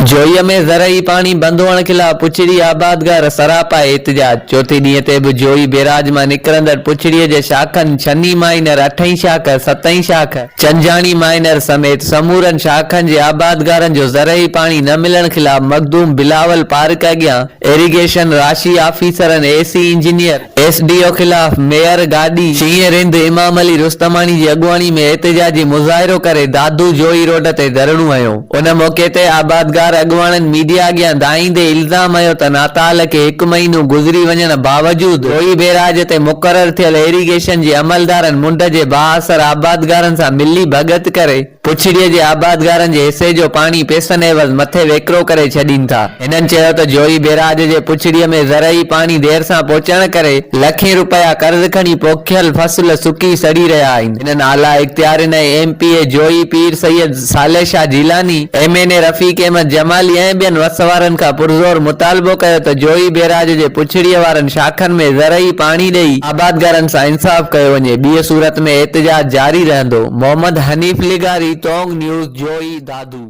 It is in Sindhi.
جوهيء ۾ زرعي پاڻي بند هئڻ خلاف پڇڙي آبادگار سراپا احتجاج، چوٿين ڏينهن تي به جوهي بيراج مان نڪرندڙ پڇڙيء جي شاخن ڇني مائنر، اٺئين شاخ، ستئين شاخ، چنجاڻي مائنر سميت سمورن شاخن جي آبادگارن جو زرعي پاڻي نه ملڻ خلاف مخدوم بلاول پارڪ اڳيان ايريگيشن راشي آفيسرن، اي سي انجنيئر، ايس ڊي او خلاف ميئر گاڏي شينهن رند امام علي رستماڻي جي اڳواڻي ۾ احتجاجي مظاهرو ڪري دادو جوئي روڊ تي ڌرڻو هنيو. ان موقعي تي آبادگار اڳواڻن ميڊيا اڳيان دانهيندي الزام هنيو ته ناتال کي هڪ مهينو گذري وڃڻ باوجود جوئي بيراج تي مقرر ٿيل ايريگيشن جي عملدارن منڍ جي بااثر آبادگارن سان ملي ڀڳت ڪري پڇڙيء جي آبادگارن جي حصي جو پاڻي پئسن عيوض مٿي ويڪرو ڪري ڇڏين ٿا. هنن چيو ته جوهي بيراج جي پڇڙيء ۾ زرعي پاڻي دير سان پهچڻ ڪري لکين رپيا قرض کڻي پوکيل فصل سڪي سڙي رهيا آهن. هنن اعليٰ اختيارين ۽ M P A Johi Pir Syed Saleh Shah Jilani, M N A Rafiq Ahmed Jamali ۽ ٻين وس وارن کان پرزور مطالبو ڪيو ته جوهي بيراج جي پڇڙيء وارن شاخن ۾ زرعي پاڻي ڏئي آبادگارن سان انصاف ڪيو وڃي ٻيء صورت ۾ احتجاج جاري رهندو. محمد حنيف لغاري، تونگ نيوز، جوهي، دادو.